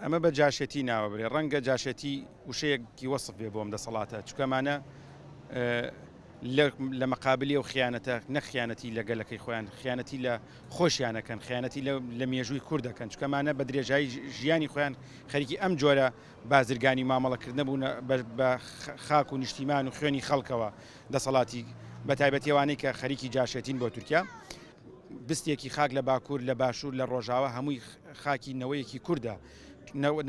ئەمە بە جاشێتی ناوەبرێ، ڕەنگە جاشێتی وشەیەکی وەسف بێ بۆ ئەم دەسەڵاتە، چونکە ئەمانە لە مەقابلی ئەو خیانەتە نەک خیانەتی لە گەلەکەی خۆیان، خیانەتی لە خۆشیان ئەکەن، خیانەتی لە مێژووی کورد ئەکەن، چونکە ئەمانە بە درێژایی ژیانی خۆیان خەریکی ئەم جۆرە بازرگانی و مامەڵەکردنە بوون بە خاک و نیشتیمان و خوێنی خەڵکەوە دەسەڵاتی بە تایبەتی ئەوانەی کە خەریکی جاشێتین بۆ تورکیا. بستێکی خاک لە باکوور، لە باشوور، لە ڕۆژاوا هەمووی خاکی نەوەیەکی کوردە.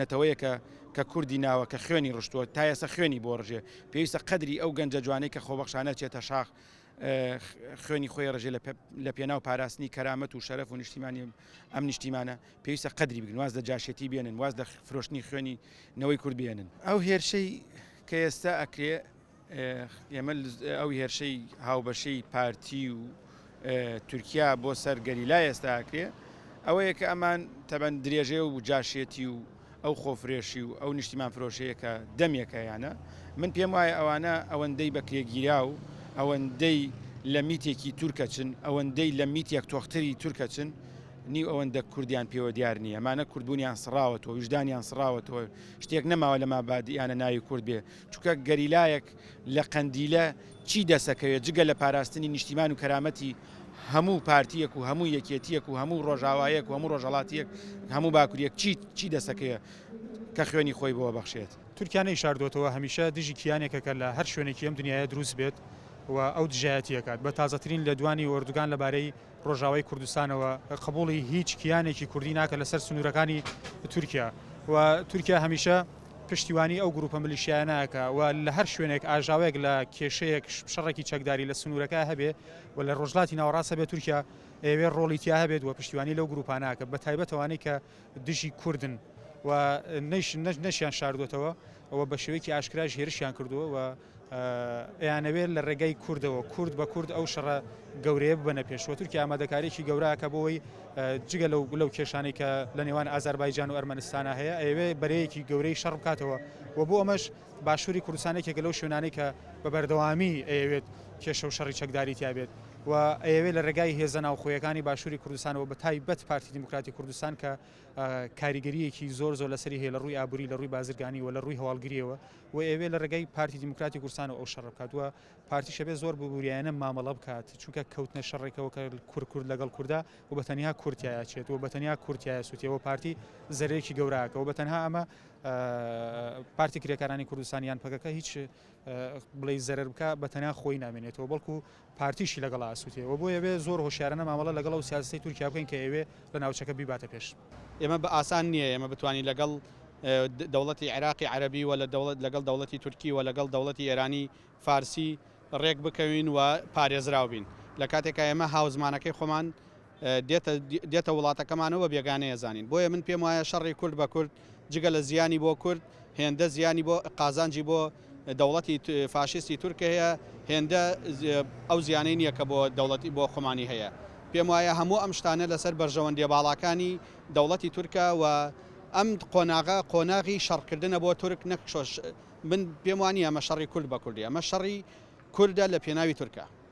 نەتەوەیەکە کە کوردی ناوە، کە خوێنی ڕشتووە، تا ئێستا خوێنی بۆ ڕژێ. پێویستە قەدری ئەو گەنجە جوانەی کە خۆبەخشانە چێتە شاخ، خوێنی خۆی ڕژێ لە پێناو پاراستنی کەرامەت و شەرەف و نیشتیمانی ئەم نیشتیمانە، پێویستە قەدری بگرن، واز لە جاشێتی بێنن، واز لە فرۆشتنی خوێنی نەوەی کورد بێنن. ئەو هێرشەی کە ئێستا ئەکرێ، ئێمە ئەو هێرشەی هاوبەشەی پارتی و تورکیا بۆ سەر گەریلا ئێستا ئەکرێ ئەوەیە کە ئەمان تەبەن درێژەیە و جاشێتی و ئەو خۆفرێشی و ئەو نیشتیمان فرۆشەیە کە دەمێکە یانە من پێم وایە ئەوانە ئەوەندەی بەکرێگیرا و ئەوەندەی لە میتێکی تورکەچن ئەوەندەی لە میتێک تۆختری تورکەچن نیو ئەوەندە کوردیان پێوە دیار نییە ئەمانە کوردبوونیان سڕاوەتەوە ویژدانیان سڕاوەتەوە شتێک نەماوە لە مابادیانە ناوی کورد بێ چونکە گەریلایەک لە قەندیلە چی دەسەکەوێت جگە لە پاراستنی نیشتیمان و کەرامەتی هەموو پارتیەک و هەموو یەکێتیەک و هەموو ڕۆژاوایەک و هەموو ڕۆژهەڵاتیەک هەموو باکوریەک چی چی دەسەکەوێت کە خوێنی خۆی بۆ بەخشێت. تورکیا نەیشاردۆتەوە هەمیشە دژی کیانێکە کە لە هەر شوێنێکی ئەم دنیایە دروست بێت و ئەو دژایەتی ئەکات. بە تازەترین لێدوانی ئۆردوگان لەبارەی ڕۆژاوای کوردستانەوە قبوڵی هیچ کیانێکی کوردی ناکات لەسەر سنوورەکانی تورکیا و تورکیا هەمیشە پشتیوانی ئەو گروپە ملیشیایانە ئەکا و لە هەر شوێنێک ئاژاوەیەک لە کێشەیەک شەڕێکی چەکداری لە سنوورەکە هەبێ و لە ڕۆژهەڵاتی ناوەڕاست هەبێ تورکیا ئەیەوێ ڕۆڵی تیا هەبێت و پشتیوانی لەو گروپانە ئەکا بە تایبەت ئەوانەی کە دژی کوردن و نەشیان شاردووەتەوە و بە شێوەیەکی ئاشکراش هێرشیان کردووە و ئەیانەوێت لە ڕێگای کوردەوە کورد بە کورد ئەو شەڕە گەورەیە ببەنە پێش و تورکیا ئامادەکاریی گەورە ئەکا بۆ ئەوەی جگە لەو لەو کێشانەی کە لە نێوان ئازاربایجان و ئەرمەنستانا هەیە ئەیەوێ بەرەیەکی گەورەی شەڕ بکاتەوە و بۆ ئەمەش باشووری کوردستان یەکێکە لەو شوێنانەی کە بە بەردەوامی ئەیەوێت کێشە و شەڕی چەکداری تیا بێت و ئەیەوێت لە ڕێگای هێزە ناوخۆیەکانی باشووری کوردستانەوە بە تایبەت پارتی دیموکراتی کوردستان کە کاریگەرییەکی زۆر زۆر لەسەری هەیە لە ڕووی ئابووری لە ڕووی بازرگانی و لە ڕووی هەواڵگرییەوە و ئەیەوێت لە ڕێگای پارتی دیموکراتی کوردستانەوە ئەو شەڕە بکات و پارتیش ئەبێت زۆر بوریایانە مامەڵە بکات چونکە کەوتنە شەڕێکەوە کە کورد کورد لەگەڵ کوردا و بە تەنیا کورد تیایا چێت و بە تەنیا کورد تیایا سوتێ و پارتی زەرەرێکی گەورە ئەکا و بە تەنها ئەمە پارتی کرێکارانی کوردستان یان پەکەکە هیچ بڵێی زەرەر بکا بە تەنیا خۆی نامێنێتەوە بەڵکو پارتیشی لەگەڵا ئەسوتێ و بۆیە بێ زۆر هۆشیارانە مامەڵە لەگەڵ ئەو سیاسەتەی تورکیا بکەین کە ئەیەوێ لە ناوچەکە بیباتە پێش. ئێمە بە ئاسان نییە ئێمە بتوانین لەگەڵ دەوڵەتی عێراقی عەرەبی و لەگەڵ دەوڵەتی تورکی و لەگەڵ دەوڵەتی ئێرانی فارسی ڕێک بکەوین و پارێزراو بین لە کاتێکا ئێمە هاوزمانەکەی خۆمان دێتە دێتە وڵاتەکەمانەوە بە بێگانەیە زانین بۆیە من پێم وایە شەڕی کورد بە کورد جگە لە زیانی بۆ کورد هێندە زیانی بۆ قازانجی بۆ دەوڵەتی فاشیستی تورک هەیە هێندە ئەو زیانەی نییە کە بۆ دەوڵەتی بۆ خۆمانی هەیە پێم وایە هەموو ئەم شتانە لەسەر بەرژەوەندیە باڵاکانی دەوڵەتی تورکە و ئەم قۆناغە قۆناغی شەڕکردنە بۆ تورک نەک شۆش من پێم وانیە ئەمە شەڕی کورد بە کوردی ئەمە شەڕی کوردە لە پێناوی تورکە.